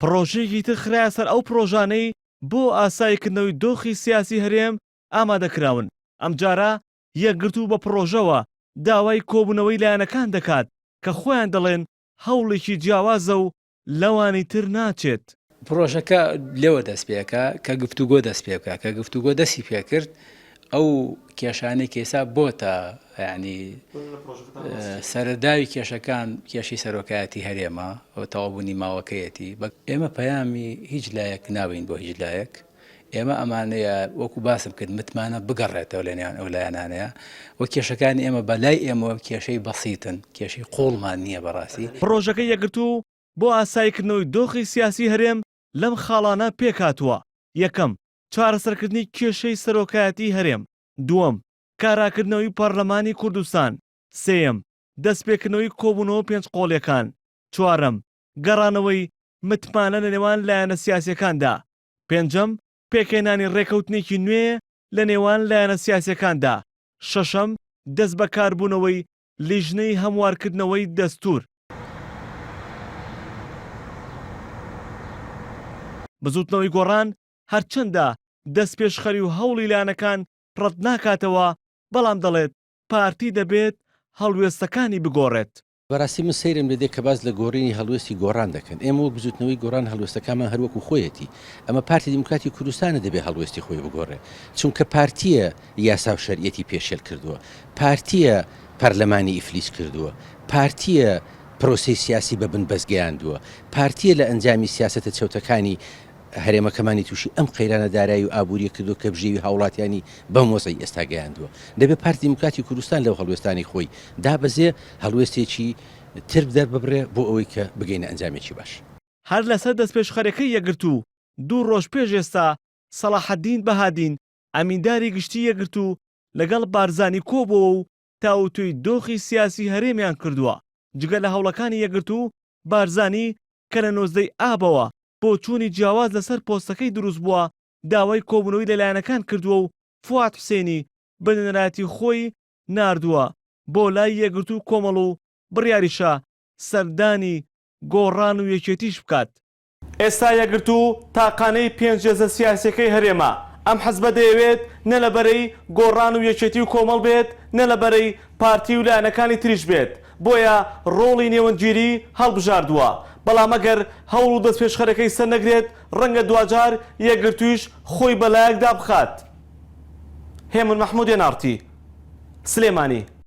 پڕۆژەیەکی تر خرایە سەر ئەو پڕۆژانەی بۆ ئاساییکردنەوەی دۆخی سیاسی هەرێم ئامادەکراون، ئەمجارە یەکگرتوو بە پڕۆژەوە داوای کۆبوونەوەی لایەنەکان دەکات کە خۆیان دەڵێن هەوڵێکی جیاوازە و لەوانی تر ناچێت. پڕۆژەکە لێوە دەست پێکا کە گفتوگۆ دەست پێ بکا، کە گفتوگۆ دەستی پێکرد ئەو کێشانەی کە ئێستا بۆتە یعنی سەرەداوی کێشەکان کێشەی سەرۆکایەتی هەرێمە و تەواوبوونی ماوەکەیەتی. ئێمە پەیامی هیچ لایەک نابەین بۆ هیچ لایەک، ئێمە ئەمانەیە وەکو باسم کرد متمانە بگەڕێتەوە لە نێوان ئەو لایەنانەیە و کێشەکانی ئێمە بە لای ئێمەوە کێشەی بەسیتن، کێشەی قووڵمان نییە بەڕاستی. پڕۆژەکەی یەکگرتوو بۆ ئاساییکردنەوەی دۆخی سیاسی هەرێم لەم خاڵانە پێکهاتووە، یەکەم، چارەسەرکردنی کێشەی سەرۆکایەتیی هەرێم، دووەم، کاراکردنەوەی پەرلەمانی کوردستان، سێیەم، دەستپێکردنەوەی کۆبوونەوە پێنجقۆڵییەکان، چوارەم، گەڕانەوەی متمانە لەنێوان لایەنە سیاسییەکاندا، پێنجەم، پێکهێنانی رێکەوتنێکی نوێ لەنێوان لایەنە سیاسییەکاندا، شەشەم، دەستبەکاربوونەوەی لیژنەی هەموارکردنەوەی دەستوور. بزووتنەوەی گۆڕان هەرچەندە دەستپێشخەری و هەوڵی لایەنەکان ڕەتناکاتەوە، بەڵام دەڵێت پارتی دەبێت هەڵوێستەکانی بگۆڕێت. بەراستی من سەیرم لێدێ کە باس لە گۆڕینی هەڵوێستی گۆڕان دەکەن. ئێمە وەک بزوتنەوەی گۆڕان هەڵوێستەکانمان هەر وەکو خۆیەتی. ئەمە پارتی دیموکراتی کوردستانە دەبێ هەڵوێستی خۆی بگۆڕێ. چونکە پارتییە یاسا و شەرعیەتی پێشێل کردووە. پارتییە پەرلەمانی ئیفلیج کردووە. پارتییە پرۆسەی سیاسی بە بنبەست گەیاندووە. پارتییە لە ئەنجامی سیاسەتە چەوتەکانی هەرێمەکەمانی تووشی ئەم قەیرانە دارایی و ئابووریە کردووە کە بژێوی هاوڵاتیانی بەم وەزعەی ئێستا گەیاندووە. دەبێ پارتی دیموکراتی کوردستان لەو هەڵوێستانەی خۆی دابەزێ، هەڵوێستێکی تر دەرببڕێ بۆ ئەوەی کە بگەینە ئەنجامێکی باش. هەر لەسەر دەستپێشخەریەکەی یەکگرتوو، دوو ڕۆژ پێش ئێستا سەڵاحەدین بەهادین، ئەمینداری گشتی یەکگرتوو لەگەڵ بارزانی کۆبووەوە و تاوتوێی دۆخی سیاسی هەرێمیان کردووە، جگە لە هەوڵەکانی یەکگرتوو، بارزانی کە لە 19 ی ئابەوە بۆچوونی جیاواز لەسەر پۆستەکەی دروستبووە، داوای کۆبوونەوەی لە لایەنەکان کردووە و فواد حوسێنی بە نوێنەرایەتی خۆی ناردووە بۆ لای یەکگرتوو و کۆمەڵ و بڕیاریشە سەردانی گۆڕان و یەکێتیش بکات. ئێستا یەکگرتوو تاقانەی پێنج هێزە سیاسیەکەی هەرێمە، ئەم حزبە دەیەوێت نە لە بەرەی گۆڕان و یەکێتی و کۆمەڵ بێت نە لە بەرەی پارتی و لایەنەکانی تریش بێت، بۆیە ڕۆڵی نێوەندگیری هەڵبژاردووە، بەڵام ئەگەر هەوڵ و دەستپێشخەرەکەی سەرنەگرێت ڕەنگە دواجار یەکگرتوویش خۆی بە لایەکدا بخات. هێمن مەحمود، ئێن ئاڕ تی، سلێمانی.